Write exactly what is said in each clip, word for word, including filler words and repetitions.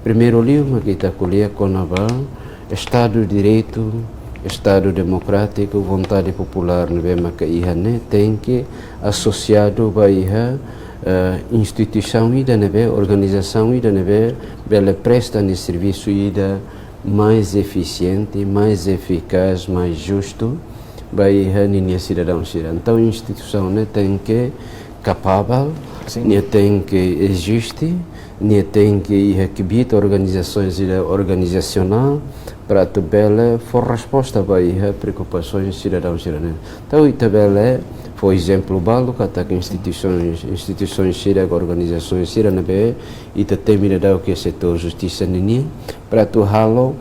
Primeiru liu mak ita ko'alia kona-ba Estadu Direitu, Estadu Demokrátiku, vontade populár ne'ebé maka iha ne'e tenke asosiadu ba iha, eh, instituisaun ida ne'ebé, organizasaun ida ne'ebé bele presta nia servisu ida mais efisiente, mais efikás, mais justu ba iha ninia sidadaun sira. Entaun instituisaun ne'e tenke kapabel, Sin. nia tenke eziste, nia tenke iha kbiit organizasaun sira organizasionál, para atu bele fó resposta ba iha preokupasaun sidadaun sira-ne'e. Entaun ita bele fó ezemplu balu katak instituisaun, instituisaun sira, organizasaun sira ne'ebé ita temi daudaun ke setór justisa ninian, para atu halo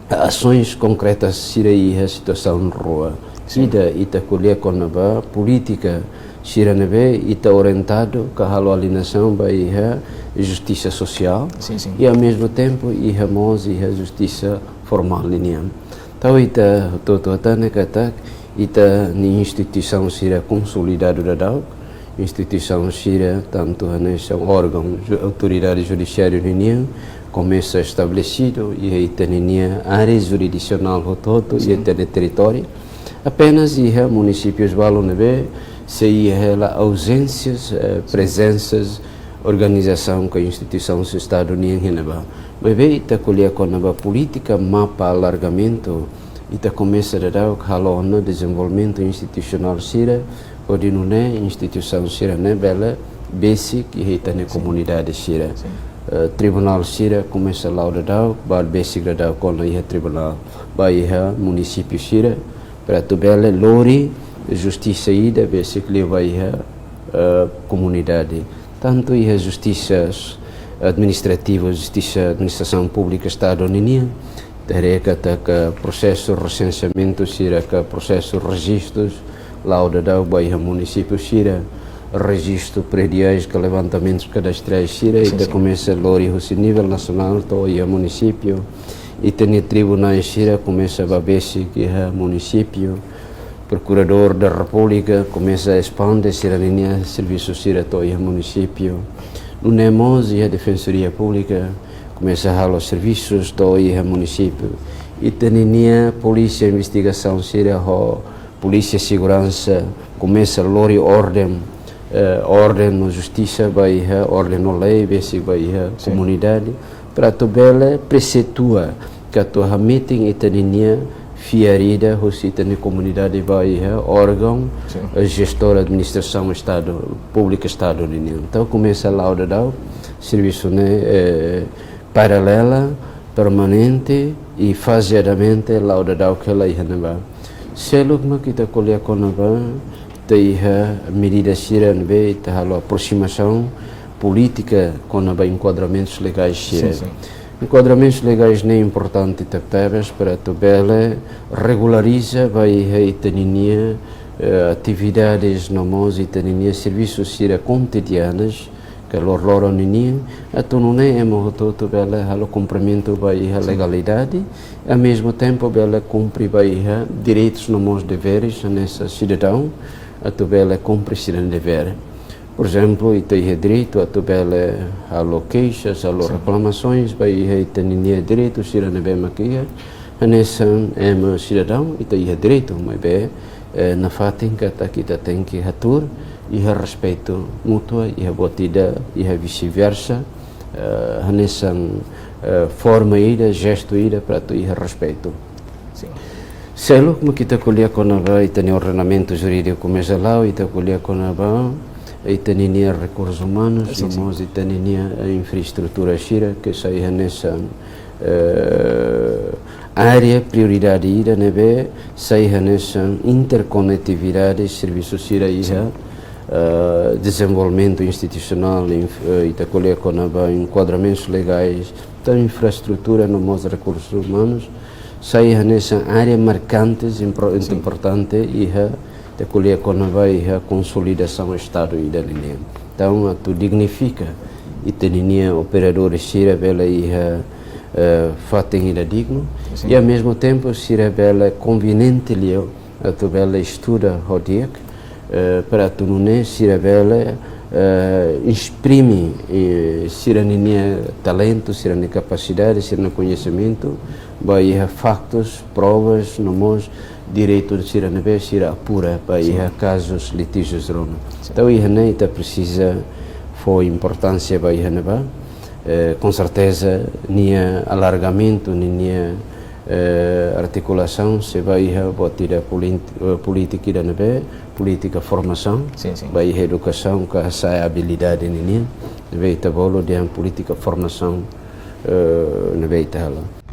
asaun konkreta sira iha situasaun rua. Sin. Ida ita ko'alia kona-ba polítika sira ne'ebé ita orientadu ka halo alineasaun ba iha justisa sosiál. Sin, sin. I ao mesmo tempo iha mós iha justisa formál ninian. Entaun ita hotu-hotu hatene katak ita-nia instituisaun sira konsolidadu daudaun, instituisaun sira tantu hanesan órgaun ju-, autoridade judisiária ninian komesa estabelesidu iha ita-nia área jurisdisionál hotu-hotu, iha Sin. ita-nia territóriu. Apenas iha munisípius balu ne'ebé sei iha hela auzénsias, eh, Sin. prezensa organizasaun ka instituisaun Estadu nian iha ne'ebá. Maibé ita ko'alia kona-ba polítika mapa alargamentu, ita komesa daudaun halo ona dezenvolvimentu institusionál sira, hodi nune'e instituisaun sira-ne'e bele besik iha ita-nia Sin. komunidade sira. Sin. Eh, tribunál sira komesa la'o daudaun, ba besik daudaun kona iha tribunál, ba iha munisípiu sira, para atu bele lori justisa ida besik liu ba iha, eh, komunidade. Tantu iha justisa administrativa, justisa administrasaun públika Estadu ninian, ita haree katak prosesu resenseamentu sira ka prosesu rejistus la'o daudaun ba iha munisípiu sira, rejistu prediais ka levantamentus kadastrais sira, Sin, ita sin. komesa lori husi nivel nasionál to'o iha munisípiu, ita-nia tribunais sira komesa ba besik iha munisípiu, Prokuradór da Repúblika komesa espande sira-ninia servisu sira to'o iha munisípiu. Nune'e mós iha Defensoria Públika komesa halo servisus to'o iha munisípiu. Ita-ninia polísia investigasaun sira ho polísia seguransa komesa lori orden, eh, orden no justisa ba iha, orden no lei besik ba iha Sin. komunidade, para atu bele presetua ka atu hametin ita-ninia fiar ida husi ita-nia komunidade ba iha órgaun, Sin. eh, jestór administrasaun Estadu, públika Estadu ninian. Entaun komesa la'o daudaun servisu ne'e, eh, paralela, permanente i fazeadamente la'o daudaun hela iha ne'ebá. Seluk mak ita ko'alia kona-ba, ita iha medida sira ne'ebé ita halo aproximasaun polítika kona-ba enkuadramentus legais sira. Sin, sin. Enkuadramentus legais ne'e importante tebetebes para atu bele regulariza ba iha ita-ninia, eh, atividades no mós ita-ninia servisu sira kotidianas, ka loroloron ninian, atu nune'e ema hotu-hotu bele halo kumprimentu ba iha Sin. legalidade, ao mesmo tempo bele kumpre ba iha direitus no mós deveres hanesan sidadaun, atu bele kumpre sira-nia dever. Por ezemplu, ita iha direitu atu bele halo keixas, halo Sin. reklamasoens ba iha ita-ninia direitu sira ne'ebé mak iha, hanesan ema sidadaun, ita iha direitu, maibé, eh, nafatin katak ita tenke hatuur iha respeitu mútua, iha buat ida, iha vice-versa, eh, hanesan, eh, forma ida, jestu ida, para atu iha respeitu. Sin. Seluk mak ita ko'alia kona-ba ita-nia ordenamentu jurídiku komesa la'o, ita ko'alia kona-ba ita-ninia rekursus umanus, Sin, no sin. mós ita-ninia, eh, infraestrutura sira ke sai hanesan, eh, área prioridade ida ne'ebé sai hanesan interkonetividade servisu sira iha, Sin. eh, dezenvolvimentu institusionál, inf-, eh, ita ko'alia kona-ba enkuadramentus legais, entaun infraestrutura no mós rekursus umanus, sai hanesan área markantes impro-, Sin. importante iha, ita ko'alia kona-ba iha konsolidasaun Estadu ida ninian. Entaun, atu dignifika ita-ninia operadores sira bele iha, eh, fatin ida dignu, Sin. i ao mesmo tempo sira bele konveniente liu atu bele estuda ho di'ak, eh, para atu nune'e sira bele, eh, esprime, eh, sira-ninia talentu, sira-nia kapasidade, sira-nia koñesimentu ba iha faktus, provas, no mós direitu sira ne'ebé sira apura ba iha kazus litíjius ruma. Entaun iha ne'e ita presiza fó importánsia ba iha ne'ebá. Eh, com certeza nia alargamentu, nia, nia, eh, artikulasaun sei ba iha buat ida polítika ida ne'ebé, polítika formasaun, ba iha edukasaun ka sai abilidade ninian, ne'ebé ita bolu dehan polítika formasaun, eh, ne'ebé ita halo.